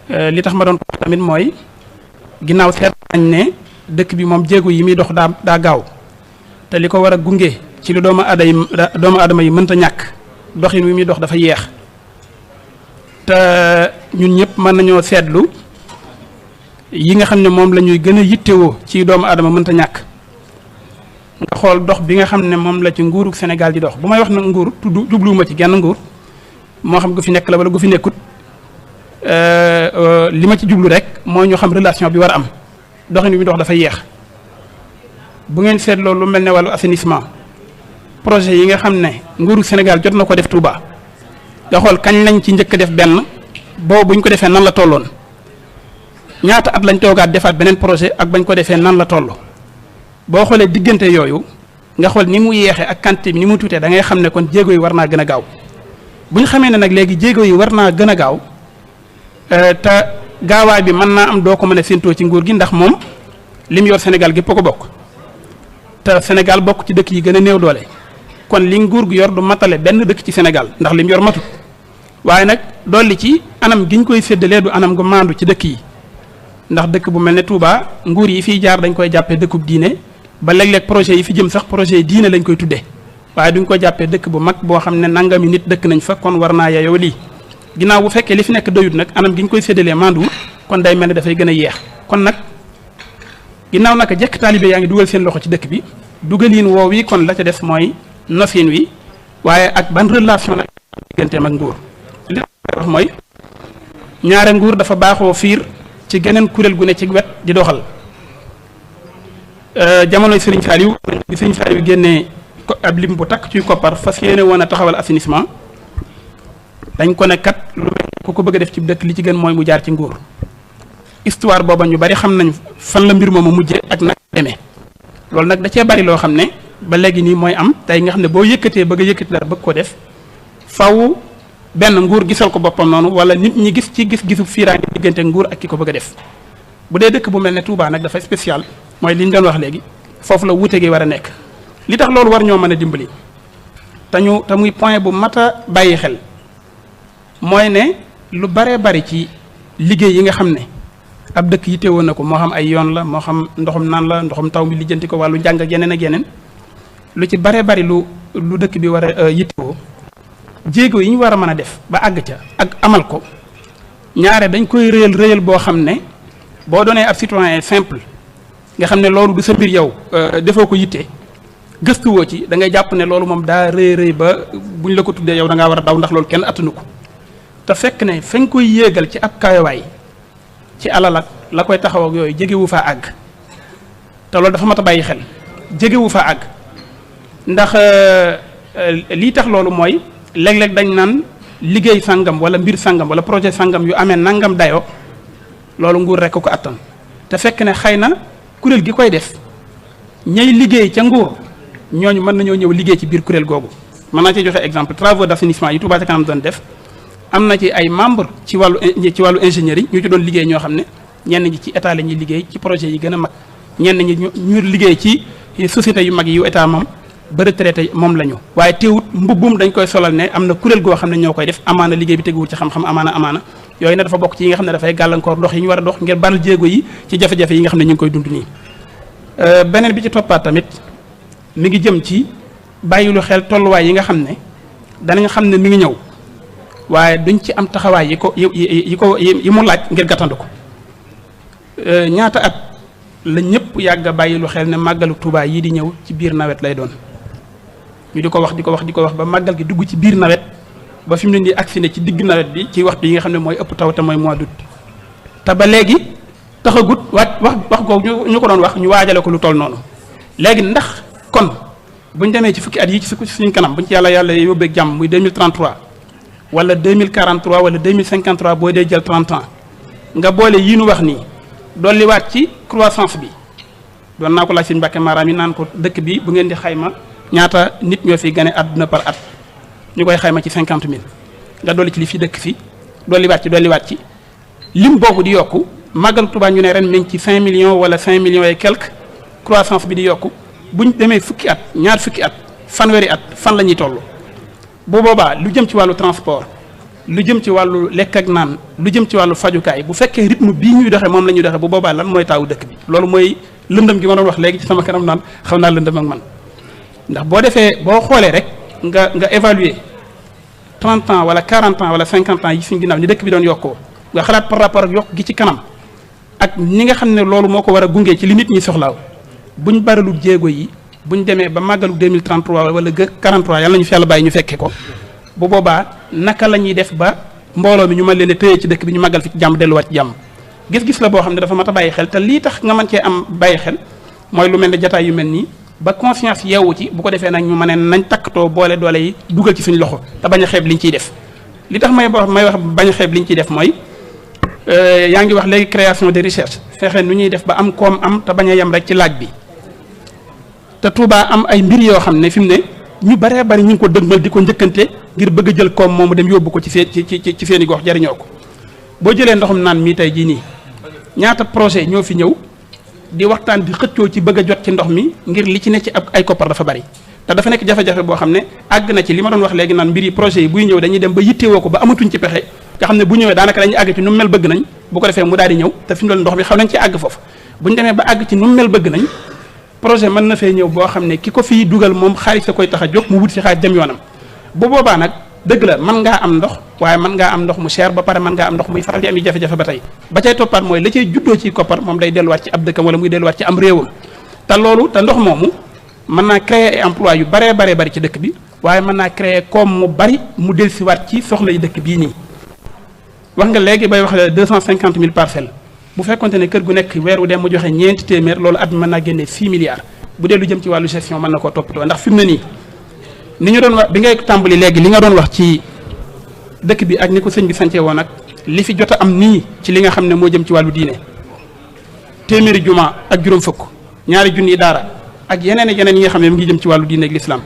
li tax ma doon ko tamit mooy ginnaaw seet nañ ne dëkk bi moom jéego yi muy dox daa gaaw te li ko war a gunge ci lu doomu aadama yi mënta ñàkk doxin wi muy dox dafa yeex te ñun ñëpp mën nañoo seetlu yi nga xam ne moom la ñuy gën a yittewoo ci doomu aadama mënta ñàkk nga xool dox bi nga xam ne moom la ci nguuru Sénégal di dox bu may wax na nguur tudd jubluwuma ci genn nguur moo xam gu fi nekk la wala gu fi nekkut li ma ci jublu rek mooy ñu xam relation bi war a am doxin wi muy dox dafa yeex bu ngeen seetloo lu mel ne wàllu assainissement projet yi nga xam ne nguuru Sénégal jot na ko def Touba nga xool kañ lañ ci njëkk def benn boobu buñ ko defee nan la tolloon ñaata at lañ toogaat defaat beneen projet ak bañ ko defee nan la toll boo xoolee diggante yooyu nga xool ni mu yeexee ak quantité bi ni mu tuutee da ngay xam ne kon jéego yi war naa gën a gaaw bu ñu xamee ne nag léegi jéego yi war naa gën a gaaw te gaawaay bi mën naa am doo ko mën a séentoo ci nguur gi ndax moom lim yor Sénégal gépp ko bokk te Sénégal bokk ci dëkk yi gën a néew doole kon li nguur gi yor du matale benn dëkk ci Sénégal ndax lim yor matut waaye nag dolli ci anam gi ñu koy séddalee du anam gu maandu ci dëkk yi ndax dëkk bu mel ne Touba nguur yi fiy jaar dañ koy jàppee dëkkub diine ba léeg-léeg projet yi fi jëm sax projet yi diine lañ koy tuddee waaye duñ ko jàppee dëkk bu mag boo xam ne nangami nit dëkk nañ fa kon war naa yeyoo lii ginnaaw bu fekkee li fi nekk doyut nag anam gi ñu koy séddalee maanduwut kon day mel ne dafay gën a yeex kon nag ginnaaw naka jekk taalibe yaa ngi dugal seen loxo ci dëkk bi dugaliin woow wi kon la ca def mooy nosin wi waaye ak ban relation la digganteem ak nguur li wax mooy ñaare nguur dafa baaxoo fiir ci geneen kuréel gu ne ci wet di doxal jamonoy Serigne Saliou bi Serigne Saliou génnee ab lim bu takk ciy koppar fas yéene woon a taxawal assainissement dañ ko ne kat lu ku ko bëgg a def ci dëkk li ci gën mooy mu jaar ci nguur histoire booba ñu bari xam nañ fan la mbir moomu mujje ak nag demee loolu nag da cee bari loo xam ne ba léegi nii mooy am tey nga xam ne boo yëkkatee bëgg a yëkkati dara bëgg ko def faw benn nguur gisal ko boppam noonu wala nit ñi gis ci gis-gisu fiiraange diggante nguur ak ki ko bëgg a def bu dee dëkk bu mel ne Touba nag dafa spécial mooy li ñu doon wax léegi foofu la wuute gi war a nekk li tax loolu war ñoo mën a dimbali te muy point bu mat a bàyyi xel mooy ne lu baree bari ci liggéey yi nga xam ne ab dëkk yitte woon na ko moo xam ay yoon la moo xam ndoxum naan la ndoxum taw mi lijjanti ko wàllu njàng ak yeneen ak yeneen lu ci baree bari lu dëkk bi war a yittewoo jéego yi ñu war a mën a def ba àgg ca ak amal ko ñaare dañ koy rëyal boo xam ne boo doonee ab citoyen simple nga xam ne loolu du sa mbir yow defoo ko yitte gëstuwoo ci da ngay jàpp ne loolu moom daa rëy ba buñ la ko tuddee yow da ngaa war a daw ndax loolu kenn attanu ko te fekk ne fañ koy yéegal ci ab kayowaay ci alal ak la koy taxaw ak yooyu jegewu faa àgg te loolu dafa mat a bàyyi xel jegewu faa àgg ndax lii tax loolu mooy léeg-léeg dañ naan liggéey sangam wala mbir sangam wala projet sangam yu amee nangam dayoo loolu nguur rek ko attan te fekk ne xëy na kuréel gi koy def ñay liggéey ca nguur ñooñu mën nañoo ñëw liggéey ci biir kuréel googu mën naa ci joxe exemple travaux d'assainissement yi Touba ca kanam doon def am na ci ay membre ci wàllu ingénierie ñu ci doon liggéey ñoo xam ne ñenn ñi ci état la ñuy liggéey ci projet yi gën a mag ñenn ñi ñu liggéey ci société yu mag yi yu état moom ba retraité moom la ñu waaye teewut mbubbum dañ koy solal ne am na kuréel goo xam ne ñoo koy def amaana liggéey bi teguwul ci xam-xam amaana yooyu ne dafa bokk ci yi nga xam ne dafay gàllankoor dox yi ñu war a dox ngir baral jéego yi ci jafe-jafe yi nga xam ne ñu ngi koy dund nii beneen bi ci toppaat tamit mi ngi jëm ci bàyyilu xel tolluwaay yi nga xam ne danañ xam ne mi ngi ñëw waaye duñ ci am taxawaay yi mu laaj ngir gàttandu ko ñaata at la ñëpp yàgg a bàyyilu xel ne màggalu Tuubaa yii di ñëw ci biir nawet lay doon ñu di ko wax ba màggal gi dugg ci biir nawet ba fi mu ne nii agsi ne ci digg nawet bi ci waxtu yi nga xam ne mooy ëpp taw te mooy mois d'août te ba léegi taxagut wax googu ñu ko doon wax ñu waajale ko lu toll noonu léegi ndax kon buñ demee ci fukki at yi ci suñu kanam buñ ci yàlla yóbbeeg jàmm muy 2033 wala 2043 wala 2053 boo dee jël 30 ans nga boole yii nu wax nii dolliwaat ci croissance bi doon naa ko laaj Sëñ Mbàkke Maraam yi naan ko dëkk bi bu ngeen di xayma ñaata nit ñoo fi gane àdduna par at ñu koy xayma ci 50 000 nga dolli ci li fi dëkk fi dolliwaat ci lim boobu di yokku màggal Tuubaa ñu ne ren mi ngi ci 5 millions wala 5 millions et quelques croissance bi di yokku buñ demee fukki at ñaar fukki at fanweeri at fan la ñuy toll bu boobaa lu jëm ci wàllu transport lu jëm ci wàllu lekk ak naan lu jëm ci wàllu fajukaay bu fekkee rythme bii ñuy doxee moom la ñuy doxee bu boobaa lan mooy taawu dëkk bi loolu mooy lëndëm gi ma doon wax léegi ci sama kanam naan xaw naa lëndëm ak man ndax boo defee boo xoolee rek nga évaluer 30 ans wala 40 ans wala 50 ans yi suñu ginnaaw ni dëkk bi doon yokkoo nga xalaat par rapport ak yokk gi ci kanam ak ñi nga xam ne loolu moo ko war a gunge ci li nit ñi soxlaaw buñ baralu jéego yi buñ demee ba màggalu 2033 wala 43 yàlla nañu fi yàlla bàyyi ñu fekke ko bu boobaa naka la ñuy def ba mbooloo mi ñu mën leen a téye ci dëkk bi ñu màggal fi ci jàmm delluwaat ci jàmm gis-gis la boo xam ne dafa mat a bàyyi xel te lii tax nga mën cee am bàyyi xel mooy lu mel ne jataay yu mel nii ba conscience yeewu ci bu ko defee nag ñu mën a nañ takkatoo boole doole yi dugal ci suñu loxo te bañ a xeeb liñ ciy def li tax may wax bañ a xeeb liñ ciy def mooy yaa ngi wax léegi création de recherche fexe nu ñuy def ba am koom am te bañ a yem rek ci laaj bi te Touba am ay mbir yoo xam ne fi mu ne ñu baree bari ñu ngi ko dëgmal di ko njëkkante ngir bëgg a jël koom moomu dem yóbbu ko ci seen i gox jariñoo ko boo jëlee ndoxum naan mii tey jii nii ñaata projet ñoo fi ñëw di waxtaan di xëccoo ci bëgg a jot ci ndox mi ngir li ci ne ci ay koppar dafa bari te dafa nekk jafe-jafe boo xam ne àgg na ci li ma doon wax léegi naan mbir yi projet yi buy ñëw dañuy dem ba yittewoo ko ba amatuñ ci pexe nga xam ne bu ñëwee daanaka dañuy àgg ci nu mel bëgg nañ bu ko defee mu daal di ñëw te fi mu doon ndox mi xam nañ ci àgg foofu bu ñu demee ba àgg ci nu mel bëgg nañ projet mën na fee ñëw boo xam ne ki ko fii dugal moom xaalis a koy tax a jóg mu wut si xaalis dem yoonam bu boobaa nag dëgg la mën ngaa am ndox waaye mën ngaa am ndox mu cher ba pare mën ngaa am ndox muy faral di am jafe-jafe ba tey ba cay toppaat mooy la cay juddoo ci koppar moom day delluwaat ci ab dëkkam wala muy delluwaat ci am réewam te loolu te ndox moomu mën naa créer ay emploi yu baree bari ci dëkk bi waaye mën naa créer koom mu bari mu dellusiwaat ci soxla yi dëkk bii nii wax nga léegi bay wax 250 000 parcelles bu fekkonte ne kër gu nekk weer wu dem mu joxe ñeenti téeméer loolu at mi mën naa génnee 6 milliards bu dee lu jëm ci wàllu gestion mën na koo toppatoo ndax fi mu ne nii ni ñu doon wax bi ngay tàmbali léegi li nga doon wax ci dëkk bi ak ni ko sëñ bi sancee woon ak li fi jot a am nii ci li nga xam ne moo jëm ci wàllu diine téeméeri juma ak juróom fukk ñaari junni daara ak yeneen ak yeneen yi nga xam ne mu ngi jëm ci wàllu diine ak l'islam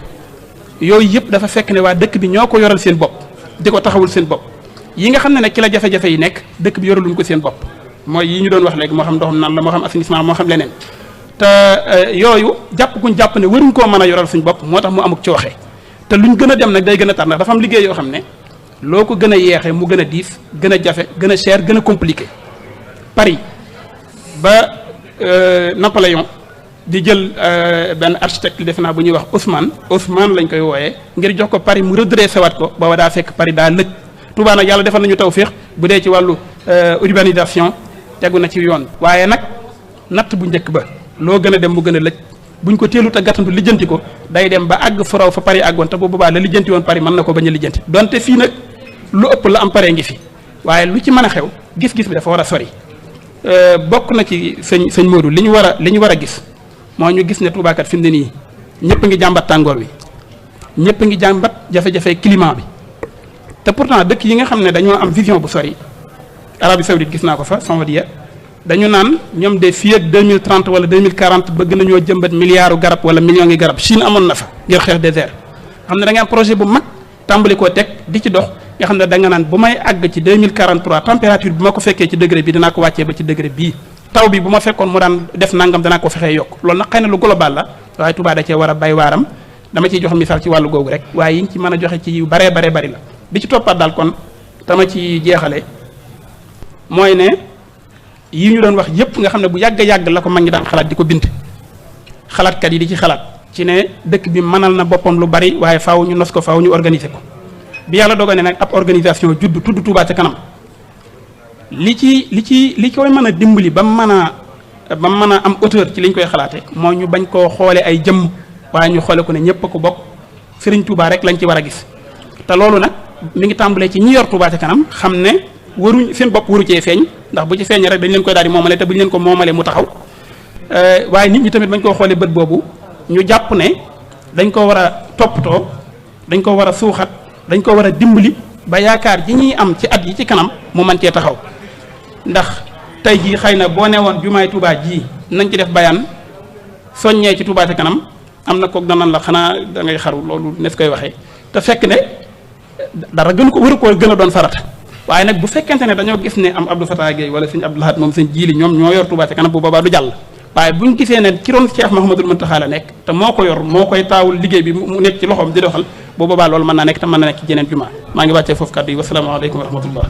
yooyu yëpp dafa fekk ne waa dëkk bi ñoo ko yoral seen bopp di ko taxawul seen bopp yi nga xam ne nag ci la jafe-jafe yi nekk dëkk bi yoraluñ ko seen bopp mooy yi ñu doon wax léegi moo xam ndoxam naan la moo xam assainissement moo xam leneen te yooyu jàpp guñ jàpp ne waruñ koo mën a yoral suñ bopp moo tax mu amuk ci waxee te luñ gën a dem nag day gën a tar ndax dafa am liggéey yoo xam ne loo ko gën a yeexee mu gën a diis gën a jafe gën a cher gën a compliqué Paris ba Napoléon di jël benn architecte defe naa bu ñuy wax Haussmann lañ koy wooyee ngir jox ko Paris mu redressé waat ko booba daa fekk Paris daa lëj Touba nag yàlla defal nañu tawféex bu dee ci wàllu urbanisation tegu na ci yoon waaye nag natt bu njëkk ba loo gën a dem mu gën a lëj buñ ko teelut a gàttandu lijjanti ko day dem ba àgg faraw fa Paris àggoon te bu boobaa la lijjanti woon Paris mën na ko bañ a lijjanti donte fii nag lu ëpp la am Paris ngi fi waaye lu ci mën a xew gis-gis bi dafa war a sori bokk na ci sëñ Modou li ñu war a gis moo ñu gis ne Touba kat fi mu ne nii ñëpp ngi jàmbat tàngoor wi ñëpp ngi jàmbat jafe-jafe climat bi te pourtant dëkk yi nga xam ne dañoo am vision bu sori Arabie Saoudite gis naa ko fa Saoudia dañu naan ñoom de fii ak 2030 wala 2040 bëgg nañoo jëmbat milliards garab wala millions ngi garab Chine amoon na fa ngir xeex désert xam ne da nga am projet bu mag tàmbali koo teg di ci dox nga xam ne da nga naan bu may àgg ci 2043 température bi ma ko fekkee ci degré bi dinaa ko wàccee ba ci degré bii taw bi bu ma fekkoon mu daan def nangam danaa ko fexee yokk loolu nag xëy na lu global la waaye Touba da cee war a bay waaram dama ciy jox misaal ci wàllu googu rek waaye yi ngi ci mën a joxe ci yu baree bari la bi ci toppaat daal kon dama ci jeexale mooy ne yi ñu doon wax yépp nga xam ne bu yàgg la ko mag ñi daan xalaat di ko bind xalaatkat yi di ci xalaat ci ne dëkk bi mënal na boppam lu bari waaye faaw ñu nos ko faaw ñu organiser ko bi yàlla dogal ne nag ab organisation judd tudd Touba ca kanam li koy mën a dimbali ba mu mën a am hauteur ci li ñu koy xalaate mooy ñu bañ koo xoole ay jëmm waaye ñu xoole ko ne ñëpp a ko bokk Serigne Touba rek lañ ci war a gis te loolu nag mi ngi tàmbalee ci ñi yor Touba ca kanam xam ne waruñ seen bopp waru cee feeñ ndax bu ci feeñee rek dañ leen koy daal di moomale te bu ñu leen ko moomalee mu taxaw waaye nit ñi tamit bañ koo xoolee bët boobu ñu jàpp ne dañ ko war a toppatoo dañ ko war a suuxat dañ ko war a dimbali ba yaakaar ji ñuy am ci at yi ci kanam mu mën cee taxaw ndax tey jii xëy na boo newoon jumaay Touba ji nañ ci def bayaan soññee ci Touba ca kanam am na kook danan la xanaa da ngay xaru loolu nes koy waxee te fekk ne dara gën ko waru koo gën a doon farata waaye nag bu fekkente ne dañoo gis ne am Abdou Fatah Gueye wala sëñ Abdou Lahad moom sëñ Jiili ñoom ñoo yor Touba ca kanam bu boobaa du jàll waaye buñ gisee ne ci ron Cheikh Mouhamadoul Mountakha la nekk te moo ko yor moo koy taawul liggéey bi mu nekk ci loxoom di doxal bu boobaa loolu mën naa nekk te mën na nekk ci jeneen jumaa maa ngi wàccee foofu kàddu yi wasalaamaaleykum wa rahmatullah